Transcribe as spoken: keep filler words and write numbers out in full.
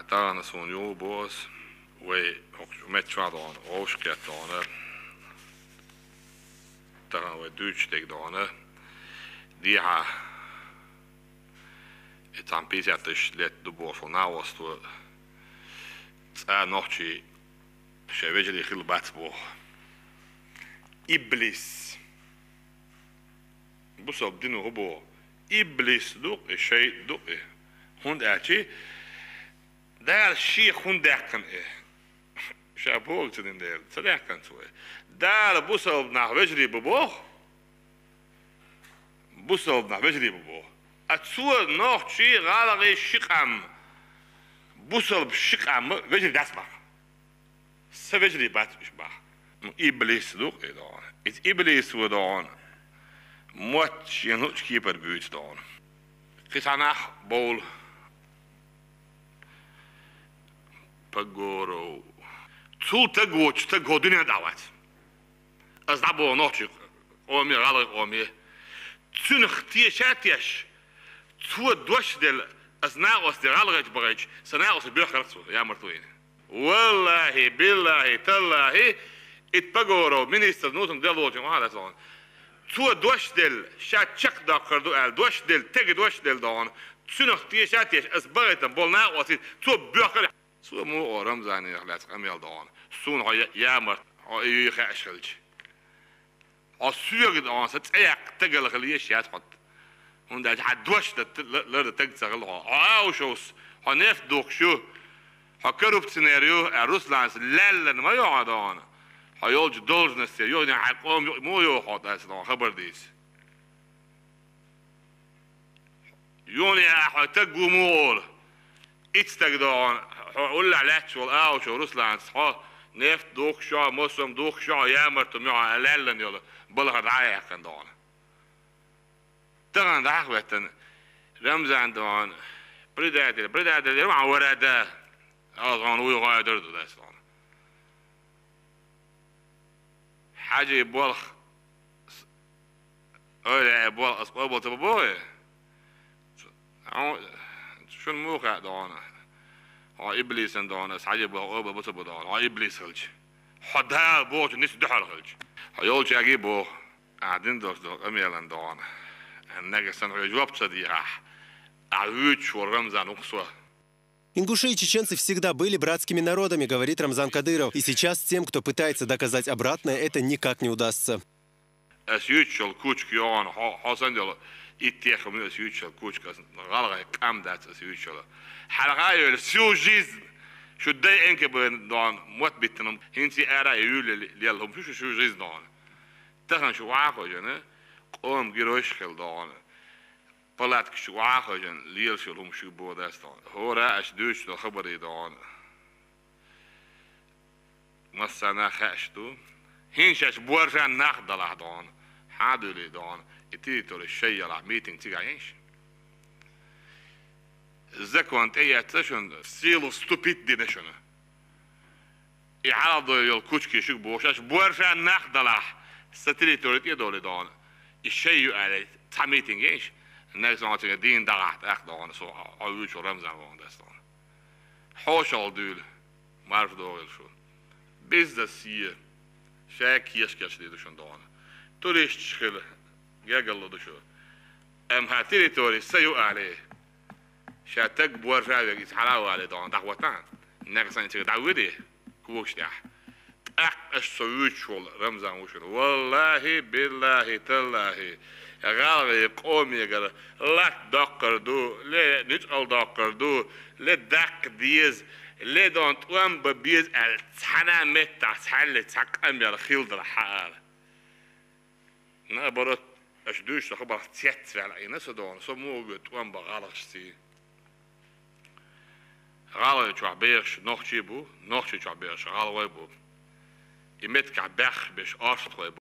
Тахана суна юха боху ас, вай хӀокху меттахь дохьуна, вовшахкхетта дохьуна, тахана вай дуьйцуш дерг дохьуна, дехьа и цхьана пятьдесят тысяч лет ду бохуш волу накъосто цкъа нохчий шайн вежарий хилла бац боху. Иблис. Бусалба дино хӀун боху? Иблис ду-кх и, шайтӀа ду-кх и. ХӀунда аьлча Дала шех хӀунда даьккхина и? Ша боху ца дина дела, ца даьккхина цо и. Дала бусалба нах вежарий бу боху? Бусалба нах вежарий бу боху. А цо нохчий, гӀалгӀай ши къам, бусалба ши къам вежарий дац боху. Сан вежарий бац уьш боху. Ну, иблис ду-кх и дохьуна. Иза иблис ву дохьуна. Мотт шен луъучу кепара буьйцу дохьуна. Кхин цхьа нах бовла. Пагоров. Цул таг воцуш стаг хӀокху дуьнен тӀехь вац. Ас дӀабоху нохчийн къоме, гӀалгӀайн къоме. Цуьнах теша а тешаш, цо дош а делла, ас накъостий гӀалгӀайчу бахийтча, сан накъостий боьхкира цо, ямартло йина. Валлахьи, биллахьи, таллахьи, ит Пагоров министр нуьцкъала делла волчун охьа а лаьцна. Цо дош а делла, ша чекхдоккхур ду аьлла, дош а делла, тега дош а делла дохьуна. Цуьнах теша а тешаш, ас бахийтина болу накъостий, цо боьхкира. Цо муха олу Рамзанах лаьцна къамел дохьуна? Суна хьо я-, ямарта, хьо и юй хууш хилча. Хьо соьга дохьуна, сан цӀе яккха стагал хила езаш яц хьо. ХӀунда аьлча хьан дош дан т-, ла-, лардан стаг ца хилла хьо. Хьо Аушевс, хьо нефть духкуш ю, хьо коррупционер ю, аьлла Русланас лаьллина ма ю хьо дохьуна. Хьо йолчу должносте ю, хьайн къоман юкъа муха йоху хьо, аса дохьуна хабар дийца. Юха а хьо стаг ву муха олу? Итт стаг дохьуна, хьо уллехь лаьтташ волу Аушев Русланас, хьо нефть духкуш ю, массо а духкуш ю, ямарта ю хьо, лаьллина йолу балхара дӀа а яьккхина дохьуна. Тахана дӀа а хӀоьттина, Рамзан дохьуна, предатель, предатель, ма вара да, аса хьуна вуй гӀой дар ду дац дохьуна. Хьаьжин болх, ойла яьй болх ас къобал ца бо бохий? Хьо-, шуна муха хаьа дохьуна? Хьо иблисан дохьуна, ас хьаьжин болх къобал бо ца бо дохьуна, хьо иблис хилча. Хьо Дала бохучу ницкъ дуьхьал хилча. Хьо йолчаьрга боху, ахь дина долуш долу къамелан дохьуна. Нагахь санна хьоьга жоп ца дехахь, ахь вуьйцуш волу Рамзан ву-кх со. Ингуши и чеченцы всегда были братскими народами, говорит Рамзан Кадыров. И сейчас тем, кто пытается доказать обратное, это никак не удастся. Ас юьйцуш йолу кучка йогӀана, хьо, хьо санна йолу итт техам ю ас юьйцуш йолу кучка, ас гӀалгӀайн къам дац ас юьйцуш йолу. Хьалха а йолу всю жизнь шу дай Н К Б дохьуна мотт биттина, хӀинца а ара а юьйле лелла хӀума шу, шу всю жизнь дохьуна. Тахана шу охьа а хевшина, къоман геройш а хилла дохьуна. Палаткаш чу охьа а хевшина, лелаш йолу хӀума шуьга боху дац дохьуна. ХӀора аша дуьйцуш долу хабарий дохьуна. Массарна а хаьаш ду. ХӀинца шаьш борша нах далахь дохьуна, хьан а дуьйлий дохьуна, и территори шайн ялахь, митинг цигахь йинаш. Закон тӀеэцна шуна, силу вступить дина шуна. И хьалха дойла йолу кучки шуьга боху, шаьш борша нах далахь, сан территори тӀе а долий дохьуна, и шайн ю аьлла, цхьа митинг йинаш, нагахь санна хьо цига дийна дагахь тӀаккха дохьуна, со хьо вуьйцуш Рамзан вахана дац дохьуна. Хьошалла дуьйла, марша догӀийла шу. Бизнес е, шайн кешнаш дийр ду шуна дохьуна. Туристаш хила, гергарло ду шу. Амма хьан территори сан ю алий, ша стаг борша а верг иза хьала а валий дохьуна, дӀахӀоттахьа, нагахь санна цига дӀавуьдий когаш тӀехь. ТӀаккха аша со вуьйцуш волу Рамзан ву шуна. Валлахи, биллахи, таллахи, гӀалгӀайн къомегара латта доккхур ду, ле нуьцкъала доккхур ду, ле даккха деза, ле дохьуна тӀом бан беза аьлла, цхьана а меттахь цхьаьллиг цхьа къамел хилла дара хьан ала. Наоборот, аша дуьйцуш сан хабарх цецваьлла Ӏийна со дохьуна, со муха вуьйцу тӀом бан гӀалгӀашций? ГӀалгӀай чохь бехаш нохчий бу, нохчий чохь бехаш гӀалгӀай бу. И меттигехь баьхна берш орстхой бу.